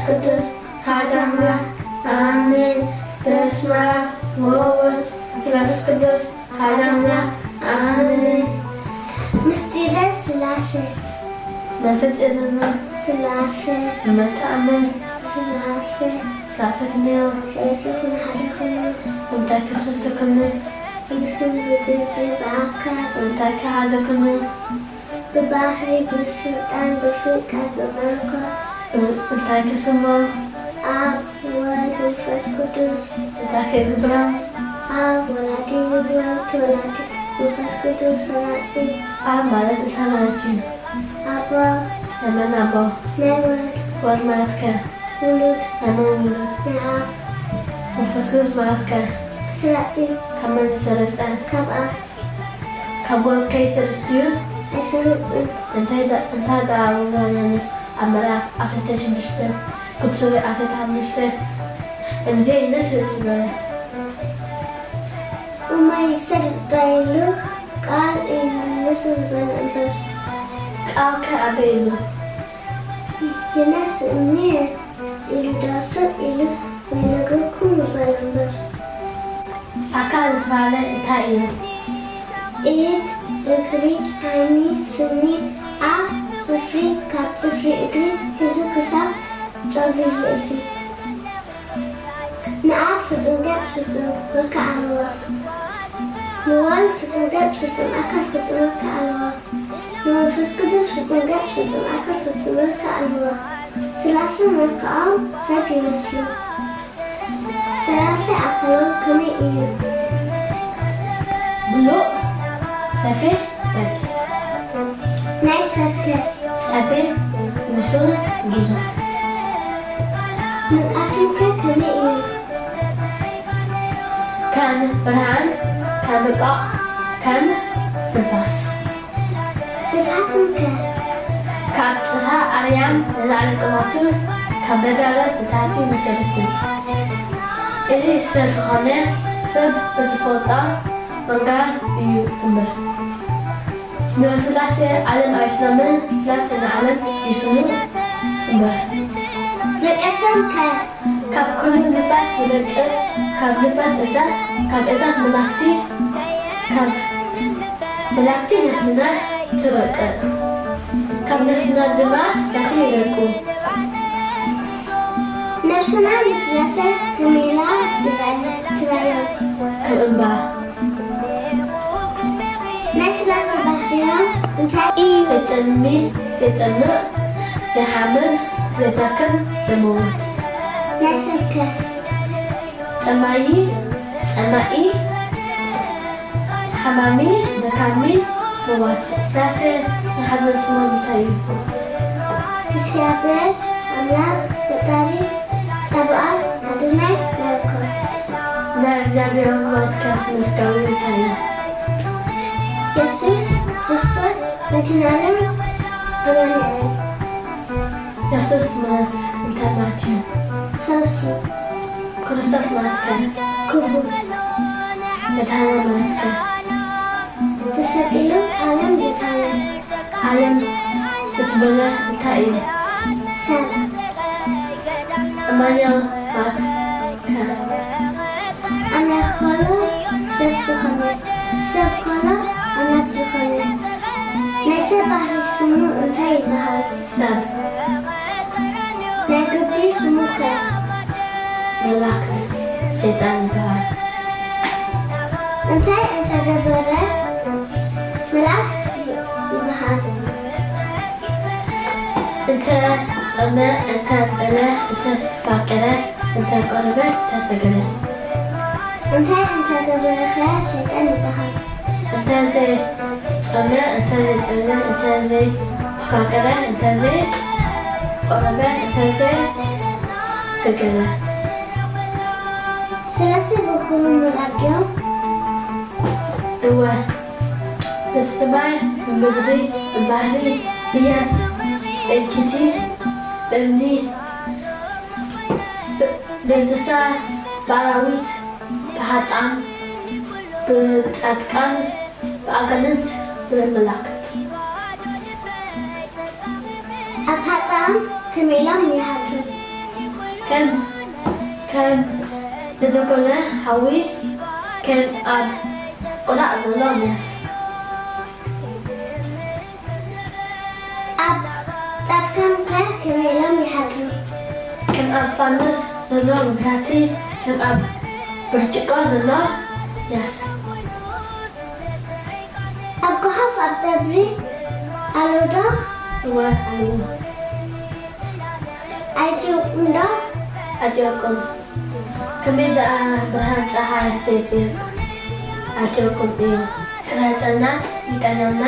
ቅዱስ ሓደ ኣምላኽ ኣሜን። በስመ ኣብ ወወልድ ወመንፈስ ቅዱስ ሓደ ኣምላኽ ኣሜን። ምስጢረ ስላሴ። መፈጠርና ስላሴ። መተኣመን ስላሴ። ስላሴ ክንዮ። ስላሴ ኩሉ ሓደ ኮይኑ። እንታይ ክስስተ ኮይኑ። ብስም ብግብሪ ብኣካል። እንታይ ከ ሓደ ኮይኑ። ብባህሪ ብስልጣን ብፍቃድ ብመለኮት። እንታይ ከ ስሞ። ኣብ ወልድ መንፈስ ቅዱስ። እንታይ ከ ግብሮም። ኣብ ወላዲ ወልድ ተወላዲ መንፈስ ቅዱስ ሰራጺ። ኣብ ማለት እንታይ ማለት እዩ። ኣቦ። ናይ መን ኣቦ። ናይ ወልድ። ወልድ ማለት ከ። ውሉድ። ናይ መን ውሉድ። ናይ ኣብ። መንፈስ ቅዱስ ማለት ከ። ሰራጺ። ካብ መን ዝሰረጸ። ካብ ኣብ። ካብ ወልድ ከይሰርጽ ድዩ። ኣይሰርጽን። እንታይ ደ-፣ እንታይ ደኣ ወልድ ዮሃንስ ኣብ ምዕራፍ ዓሰርተ ሽዱሽተ ቁጽሪ ዓሰርተ ሓሙሽተ እምዜ ይነስእ ዝበለ። እሞ ይሰርጽ ዶ ኢሉ ቃል እዩ ንሱ ዝበለ እምበር። ቃል ከ ኣበይ ኢሉ። ይነስእ እምኒ ኢሉ ዶ ስቕ ኢሉ ወይ ነግረኩም ይበል እምበር። ኣካል ዝበሃለ እንታይ እዩ። ኢድ፣ እግሪ፣ ዓይኒ፣ ስኒ፣ ኣፍ፣ ጽፍሪ፣ ካብ ጽፍሪ እግሪ ሒዙ ክሳብ ጨጉሪ ርእሲ። ንኣብ ፍጹም ገጽ ፍጹም መልክዕ ኣለዎ። ንወልድ ፍጹም ገጽ ፍጹም ኣካል ፍጹም መልክዕ ኣለዎ። ንመንፈስ ቅዱስ ፍጹም ገጽ ፍጹም ኣካል ፍጹም መልክዕ ኣለዎ። ስላሴ መልክዖም ሰብ ይመስሉ። ስላሴ ኣካሎም ከመይ እዩ። ምሉእ፣ ሰፊሕ፣ ረቂቕ። ናይ ሰብ ከ። ጸቢብ፣ ውሱን፣ ግዙፍ። ምልኣቶም ከ ከመይ እዩ። ከም ብርሃን፣ ከም እንቋቕ፣ ከም ንፋስ። ስፍሓቶም ከ። ካብ ጽፍሒ ኣርያም ንላዕሊ ቁመቱ ካብ መጋረጃ ንታሕቲ መሰረቱ። እዚ ስለ ዝኾነ ሰብ ብዝፈልጦ መንገዲ እዩ እምበር። ንስላሴ ዓለም ኣይስኖምን፣ ስላሴ ንዓለም ይስኑ እምበር። ርቀቶም ከ። ካብ ኩሉ ንፋስ ይረቅቕ፣ ካብ ንፋስ እሳት፣ ካብ እሳት መላእኽቲ፣ ካብ መላእኽቲ ነፍስና ትረቅቕ፣ ካብ ነፍስና ድማ ስላሴ ይረቅቑ። ነፍስና ንስላሴ ከመይ ኢላ ይረኣያ ትረኣዮም። ከም እምባ። ናይ ስላሴ ባህርያም እንታይ እዩ? ዘጸሚ፣ ዘጸምእ፣ ዘይሓምም፣ ዘዳክም፣ ዘመውት። ናይ ሰብ ከ? ጸማዪ፣ ጸማኢ፣ ሓማሚ፣ ደካሚ፣ መዋቲ። ስላሴ ንሓዘ ስሞም እንታይ እዩ? እግዚኣብሔር ኣምላኽ፣ ፈጣሪ፣ ጸባኦት፣ ኣዶናይ፣ መለኮት። ናይ እግዚኣብሔር መለኮት ስም ስጋዊ እንታይ እዩ? የሱስ ክርስቶስ መድኃኔዓለም ኣማኑኤል። የሱስ ማለት እንታይ ማለት እዩ? ፈውሲ። ክርስቶስ ማለት ከ? ክቡር። መድኃኔዓለም ማለት ከ? ተሰቂሉ ዓለም ዘድሓነ። ዓለም እትበለ እንታይ እዩ? ሰብ። ኣማኑኤል ማለት ከ? ኣምላኽ ኮነ ሰብ ዝኾነ፣ ሰብ ኮነ ኣምላኽ ዝኾነ። ናይ ሰብ ባህሪ ስሙ እንታይ ይበሃል? ሰብ። ናይ ግብሪ ስሙ ኸ? መላእክት ሰይጣን ይበሃል። እንታይ እንተገበረ መልኣክ ይበሃል። እንተ ጾመ፣ እንተ ጸለ፣ እንተ ተፋቀረ፣ እንተ ቆረበ፣ እንተ ሰገደ። እንታይ እንተ ገበረ ኸ ሰይጣን ይበሃል። እንተ ዘይጾመ፣ እንተ ዘይጸለ፣ እንተ ዘይተፋቀረ፣ እንተ ዘይቆረበ፣ እንተ ዘይሰገደ። ስላሴ ብኹሉ ምሉኣት ድዮም? እወ። ብሰማይ፣ ብምድሪ፣ ብባህሪ፣ ብየብስ፣ ብእንጭቲ፣ ብእምኒ፣ ብ-፣ ብእንስሳ፣ ብኣራዊት፣ ብሃጣን፣ ብጻድቃን፣ ብኣጋንንት፣ ብመላእክት። ኣብ ሃጣን ከመይ ኢሎም ይሃድሩ? ከም ከም ዝደጎለ ሓዊ ከም ኣብ ቆላዕ ዘሎ ምያስ። ኣብ ጻድቃን ከ ከመይ ኢሎም ይሓድሩ? ከም ኣብ ፋኑስ ዘሎ መብራህቲ ከም ኣብ ብርጭቆ ዘሎ ምያስ። ኣብ ጎሓፍ ኣብ ጸብሪ ኣሎ ዶ? እወ ኣለዎ። ኣይጭውቅን ዶ? ኣጆኩም ከመይ ደኣ ብርሃን ጸሓይ ዘይጽየቅ ኣጆኩም እዩ። ሕራይ ጸናት ይቀነና